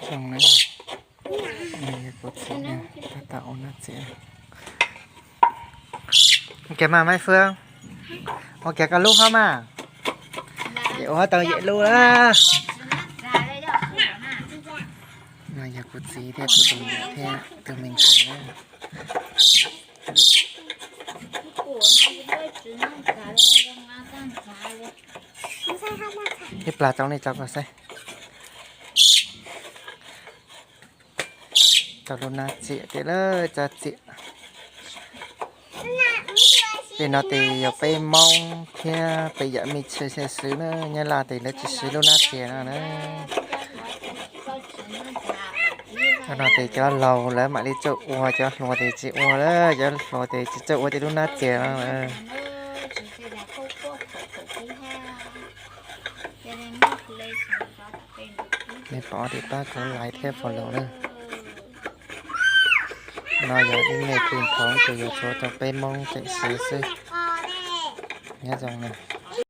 Zoo na, kuv txiv tab tom ua nab txiav. Ua kiag mas Maiv Fwj, ua kiag koj lub hov mas. Yawm ua tau yawm lub lawm. No yog kuv txiv thiab kuv tus niam thiab tus me ntxhais na. Ib plag tso li tso kom saib. Tau lub nab txiav tiag lawm, tso txiav. Tej no ces yog peb Hmoob thiab peb yam me ntsis xwb na, Nyab Laj ces lawv tsis siv lub nab txiav no na. Qhov no ces cov laus lawv mam li txawj ua, cov hluas ces tsis ua lawm, cov hluas ces tsis txawj ua tej lub nab txiav no. Nej pom ces pab kuv like thiab follow na. No yog ib me kis nthoov ces yuav tshuav rau peb Hmoob tseem siv xwb. Nyob zoo na.